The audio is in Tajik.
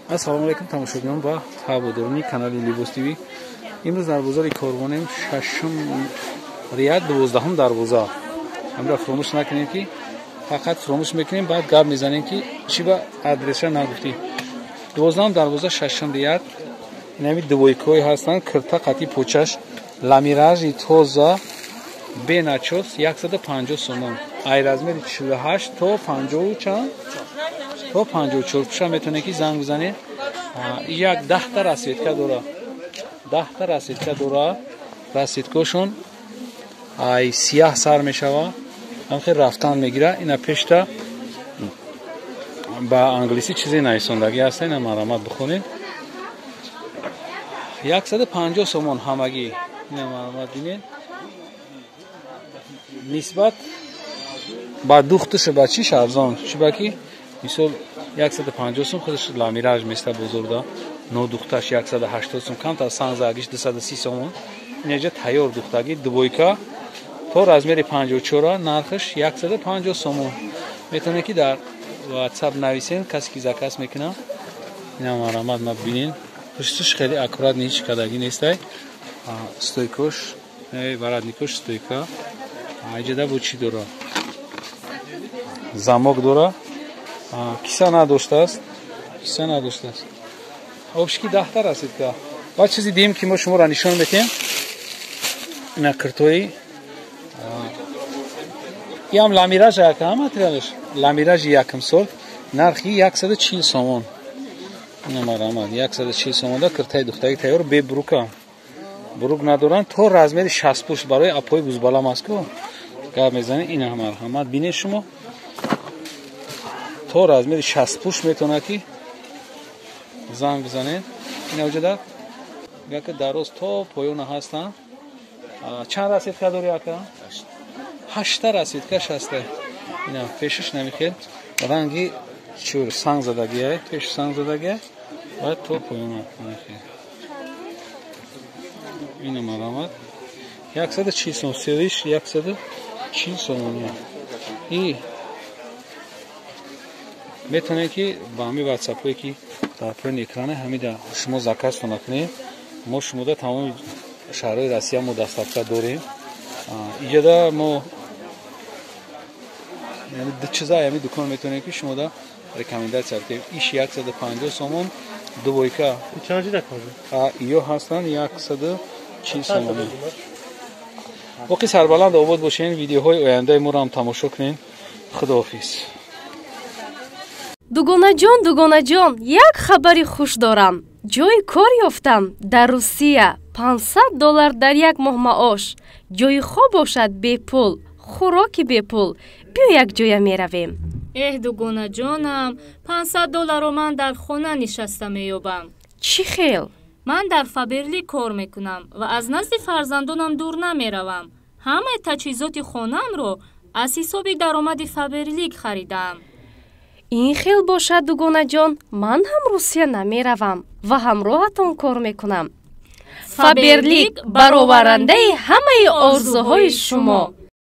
Ассалому алайкум, тамошобинон ва ҳаводорони канали Либос ТВ. Имрӯз дар бозори Корвонем, шашум ряд, 12-ум дарвоза. Ҳамира фуромӯш накунем, ки фақат фуромӯш мекунем, баъд гап мезанем, ки чӣ ба адреса нагуфтӣ. 12-ум дарвоза, шашум ряд. Инами двойкаҳое ҳастанд, кирта қати почаш, ламиражи тоза, бе начёс, 150 сомон. Ай размери 48 то 50 чанд? То 54 пуша метавонед, ки занг бизанед. Як 10-та расцветка дора, 10-та расцветка дора. Расцветкаошон ай сияҳ сар мешава, ҳамхел рафтан мегира. Ина пешта ба англисӣ чизе нависондагӣ ҳаста, ина марҳамат бихонед. 150 сомон ҳамагӣ. Ина марҳамат бинед, нисбат ба духтуша ба чиш арзон, чӣ ки мисол 150 сум худаш ламираж места бозорда, нодухташ 180 сум, камтар санзагиш 230 сомон. Инҷа тайёр духтагӣ двойка то размери 54, нархаш 150 сомон. Метавонед, ки дар WhatsApp нависен, касе ки заказ мекунад. Ина марҳамат ма бинен, пушташ хеле аккурат, ҳеҷ кадагӣ нестай. Стойкош, воротникош стойка. Иҷода бо чӣ дора? Замок дора, киса надоштааст, киса надоштааст. Общий ки 10-та расцветка. Баъд чизи дием, ки мо шуморо нишон метиҳем, ина киртои иам ламиража, яка материалаш ламиражи якм сорт, нархи 140 сомон. Ина марҳамат, 140 сомонда киртаи духтаги тайёр, бе брука, брук надоранд, то размери 60 пушт, барои апои бузбалам аст ку гап мезанед. Ина марҳамат бинед шумо, то размери 60 пушт метавонад, ки занг бизанед. Ина оҷода яка дароз то поёна ҳастанд. Чанд расцветка дори, ака? Ҳашта расцветка шаста. Ина пешаш намихел ранги чур санг задагия, пеш санг задагия ва то поёна намихел. Ина марҳамат, 140 сом сериш, 140 сомония. И метавонед, ки ба ҳамин ватсапҳое, ки дар поёни экране, ҳамида шумо заказтона кунед. Мо шумода тамоми шаҳрҳои Россия мо доставка дорем. Иҷода мо чиза ҳами дукон метавонем, ки шумода рекомендация кунем. Иш 150 сомон двойка, ё ҳастанд 140 сомонӣ. Боқӣ сарбаланд обод бошен, видеоҳои ояндаи моро ҳам тамошо кунед. Худоҳофиз. Дугонаҷон, дугонаҷон, як хабари хуш дорам. Ҷои кор ёфтам дар Русия, 500 доллар дар як моҳ маош, ҷои хоб бошад бепул, хӯроки бепул. Биё, якҷоя меравем. Эҳ, дугонаҷонам, 500 долларро ман дар хона нишаста меёбам. Чӣ хел? Ман дар Фаберлик кор мекунам ва аз назди фарзандонам дур намеравам. Ҳамаи таҷҳизоти хонаамро аз ҳисоби даромади Фаберлик харидаам. Ин хел бошад, дугонаҷон, ман ҳам Русия намеравам ва ҳамроҳатон кор мекунам. Фаберлик — бароварандаи ҳамаи орзуҳои шумо.